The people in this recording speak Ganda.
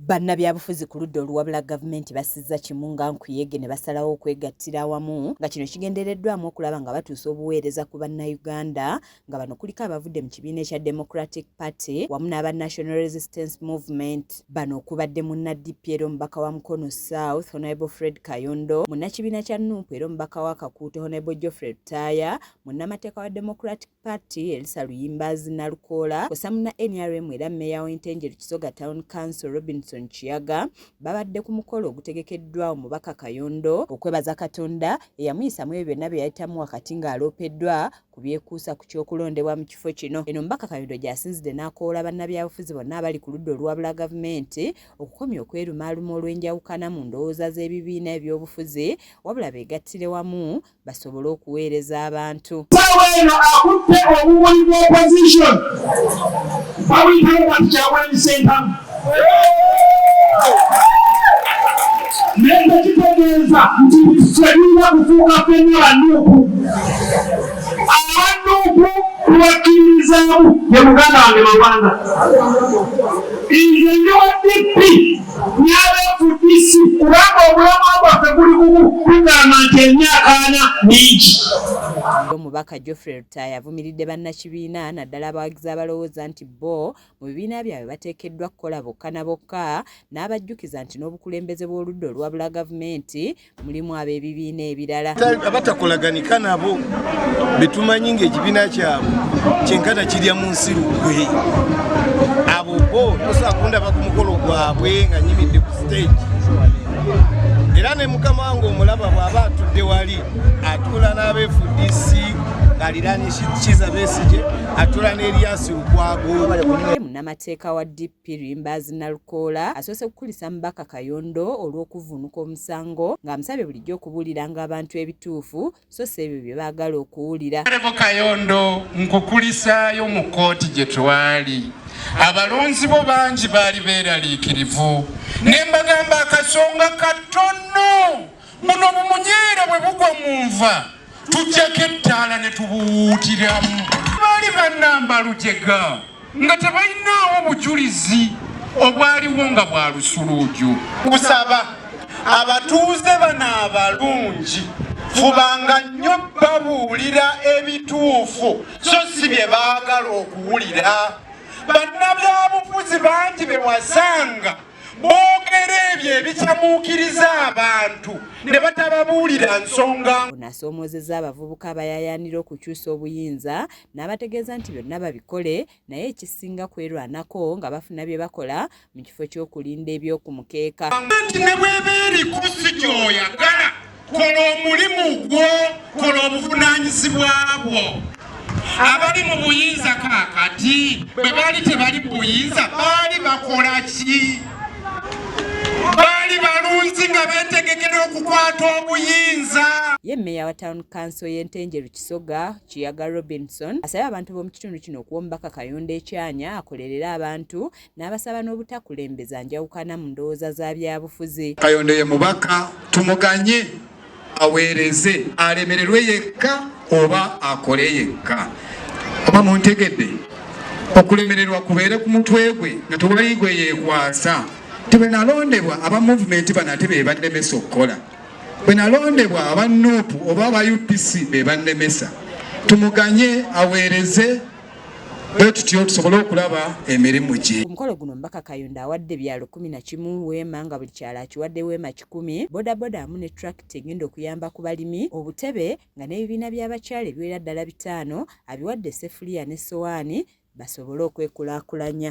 Bannabyabufuzi ku ludda oluwabula gavumenti bassizza kimu nga nkuyege ne basalawo okwegattira awamu nga kino kigendereddwamu okulaba nga batuusa obuweereza ku Bannayuganda nga bano kuliko abavudde mu kibiina ekya Democratic Party wamu n'aba National Resistance Movement. Bano okubadde munna DP era omubaka wa Mukono South Honorable Fred Kayondo, munnakibiina kya NUP era omubaka wa Kakuuto Honorable Geoffrey Lutaaya, munnamateeka wa Democratic Party Elsa Luyimbazi Nalukoola kw'ossa munna NRM era mmeeya w'Entenjeru Kisoga Town Council Robinson Kiyaga babadde ku mukolo ogutegekeddwa omubaka Kayondo okwebaza Katonda eyamuyisa mu ebyo byonna bye yayitamu wakati ng'aloopeddwa ku byekuusa ku ky'okulondebwa mu kifo kino. Eno omubaka Kayondo gy'asinzidde n'akowoola bannabyabufuzi bonna abali ku ludda oluwabula gavumenti okukomya okwerumaaluma olw'enjawukana mu ndowooza z'ebibiina ebyobufuzi wabula beegattire wamu basobole okuweereza abantu. Ssaawa eno akutte obumuli bwa opposition babuyita Robert Kyagulanyi Ssentamu naye tekitegeeza nti ffe tulina kufuuka ffenna banuupu. Abanuupu tubakkiririzaamu ye muganda wange Mawanda, nze ndi wa DP n'aba FDC kubanga omulamwa gwaffe guli gumu, tugamba nti emyaka 40 mingi. Omubaka Geoffrey Lutaaya avumiridde bannakibiina naddala abawagizi abalowooza nti bo mu bibiina byabwe bateekeddwa kukola bokka na bokka n'abajjukiza nti n'obukulembeze bw'oludda oluwabula gavumenti mulimu ab'ebibiina ebirala. Abatakolaganika nabo betumanyi ng'ekibiina kyabwe kyenkana kirya mu nsi lukwe, abo bo tosobola kundaba ku mukolo gwabwe nga nyimidde ku stage. Era ne mukama wange omulaba bw'aba atudde wali atuula n'aba FDC ng'aliraanye Kizza Besigye, atuula ne Erias Lukwago. Munnamateeka wa DP Luyimbazi Nalukoola asoose kukulisa mubaka Kayondo olw'okuvvuunuka omusango ng'amusabye bulijjo okubuuliranga abantu ebituufu so si ebyo bye baagala okuwulira. Honorable Kayondo, nkukulisaayo mu kkooti gye twali. Abalonzi bo bangi baali beeraliikirivu ne mbagamba akasonga katono buno bumunyeera bwe bugwa mu nva tujjako ettaala ne tubuwuutiramu. Baali bannamba lujega nga tebalinaawo bujulizi obwaliwo nga bwa lusuluuju. Kusaba abatuuze bano abalungi fubanga nnyo babuulira ebituufu so si bye baagala okuwulira. Bannabyabufuzi bangi be wasanga boogera ebyo ebikyamuukiriza abantu ne batababuulira nsonga. Ono asoomoozezza abavubuka abayaayaanira okukyusa obuyinza n'abategeeza nti byonna babikole naye ekisinga kwerwanako nga bafuna bye bakola mu kifo ky'okulinda eby'oku mukeeka. Nti ne bw'eba eriko si gy'oyagala, kola omulimu gwo, kola obuvunaanyizibwa bwo. Abali mu buyinza kaakati bwe baali tebali mu buyinza baali bakola ki? Baali balunzi nga beetegekera okukwata obuyinza. Ye mmeeya wa Town Council y'e Ntenjeru Kisoga, Kiyaga Robinson asabye abantu b'omu kitundu kino okuwa omubaka Kayondo ekyanya akolerere abantu n'abasaba n'obutakulembeza njawukana mu ndowooza za byabufuzi. Kayondo ye mubaka tumuganye aweereze alemererwe yekka oba akole yekka. Oba muntegedde? Okulemererwa kubeere ku mutwe gwe nga tewali gwe yeekwasa. Nti bwe nalondebwa aba movement bano ate be bannemesa okukola. Bwe nalondebwa aba NUP oba aba UPC be bannemesa. Tumuganye aweereze bwe tutyo tusobole okulaba emirimu gye. Ku mukolo guno omubaka Kayondo awadde ebyalo 11 weema nga buli kyalo akiwadde weema 100, bodaboda wamu ne tractor egenda okuyamba ku balimi, obutebe nga n'ebibiina by'abakyala ebiwera ddala bitaano abiwadde essefuliya n'essowaani basobole okwekulaakulanya.